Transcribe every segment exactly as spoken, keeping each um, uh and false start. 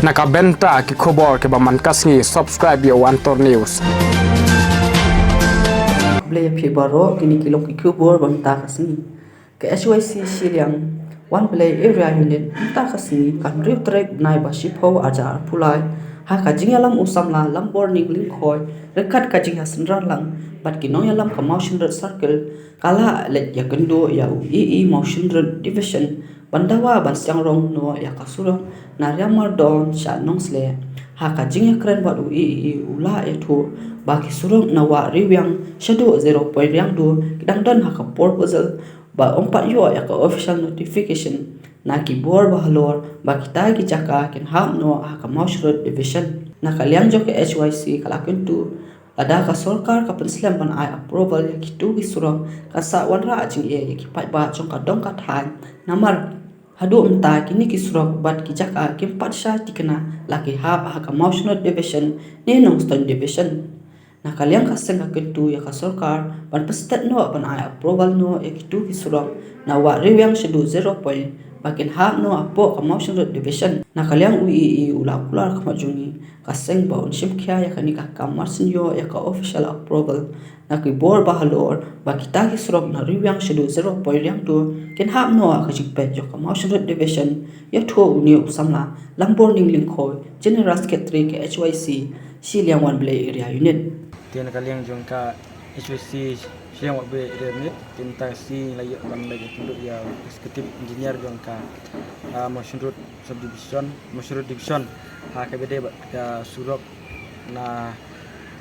Na ka bynta ki khubor kiba man ka sngi, subscribe ïa One Tor News. Khublei ïa phi baroh, kine ki long ki khubor ba mynta ka sngi. Ka H Y C Shilliang Wanblei Area Unit mynta ka sngi, ka hynriew tarik bnai ba shiphew, arhajar arphew lai, ha ka jingïalam u samla Lamborning Lyngkhoi ryngkat ka jingïasynran lang bad ki nongïalam ka Mawshynrut Circle, ka la leit ïakynduh ïa u E E Mawshynrut Division ban dawa ban sdang rong noh ïa ka surok na Riamardon sha Nongsle. Ha ka jingïakren bad u E E, u la ïathuh ba ki surok na Wah Riwiang shaduh Zero Point Riangdo ki dang don ha ka proposal, ba ym pat ïoh ïa ka official notification na ki bor ba halor ba kita ki jaka kin hap noh ha ka Mawshynrut Division. Na ka liang jong ka H Y C ka la kyntu, lada ka sorkar ka pynslem ban ai approval ïa kito ki surok, kan sa wanrah jingeh ïa ki paidbah jong ka dong ka thaiñ, namar haduh mynta kine ki surok bad ki jaka kim pat shah thikna la ki hap ha ka Mawshynrut Division ne Nongstoiñ Division. Na ka liang ka seng ka kyntu ïa ka sorkar ban pynstet noh ban ai approval noh ïa kito ki surok na Wah Riwiang shaduh Zero Point ba kin hap noh hapoh ka Mawshynrut Division. Na ka liang u E E, u la kular khmat jong ngi ka seng ba un shim khia ïa kane ka kam mar shu ïoh ïa ka official approval na ki bor ba halor ba kita ki surok na Riwiang shaduh Zero Point Riangdo kin hap noh ha ka jingpeit jong ka Mawshynrut Division, ïathuh une u samla Lamborning Lyngkhoi, General Secretary ka H Y C Shilliang Wanblei Area Unit. Te na ka liang jong ka H Y C Shilliang Wanblei Area Unit, te mynta ka sngi la ïoh ban leit ïakynduh ïa u Executive Engineer jong ka, ah, Mawshynrut Subdivision, Mawshynrut Division, ha kaba ïadei bad ka surok na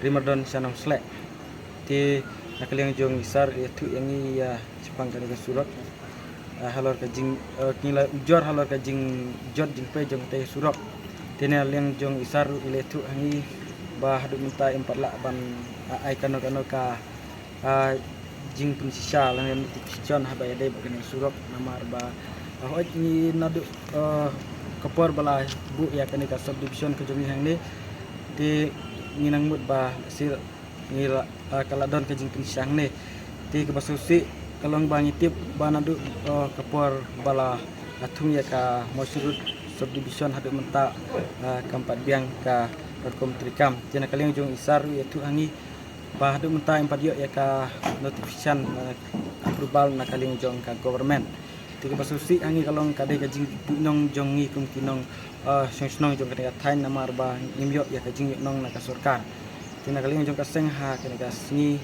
Riamardon sha Nongsle. Te na ka liang jong i Sir i ïathuh ïa ngi ïa shaphang kane ka surok, ah, halor ka jing, eh, ngi la ujor halor ka jingjot jingpei jong kata ka surok. Te na ka liang jong i Sir i la ïathuh ha ngi ba haduh mynta im pat lah ban, ah, ai kano kano ka, ah, jingpynshisha lane notification haba ïadei bad kane ka surok, namar ba, ah, hooid ngi naduh, eh, ka por ba la buh ïa kane ka subdivision ka jong ngi hangne, te ngi nang mut ba shisha ngi la, ah, ka la don ka jingpynshisha hangne. Te kaba shisha ka long ba ngi tip ba naduh, ah, ka por ba la, ah, thung ïa ka Mawshynrut Subdivision haduh mynta, ah, kam pat biang ka rukom treikam. Te na ka liang jong i Sir i ïathuh ha ngi ba haduh mynta im pat ïoh ïa ka notification, ah, approval na ka liang jong ka government. Te kaba shisha ha ngi ka long ka dei ka jingpynong jong ngi kum ki nong, ah, shnong shnong jong kane ka thaiñ, namar ba ngim ïoh ïa ka jingïohnong na ka sorkar. Te na ka liang jong ka seng ha kane ka sngi,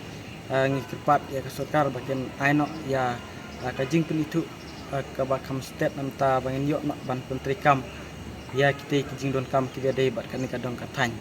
ah, ngi kyrpad ïa ka sorkar ba kin ai noh ïa, ah, ka jingpynithuh, ah, kaba kham stet namar ba ngin ïoh noh ban pyntreikam ïa kita ki jingdonkam kiba ïadei bad kane ka dong ka thaiñ.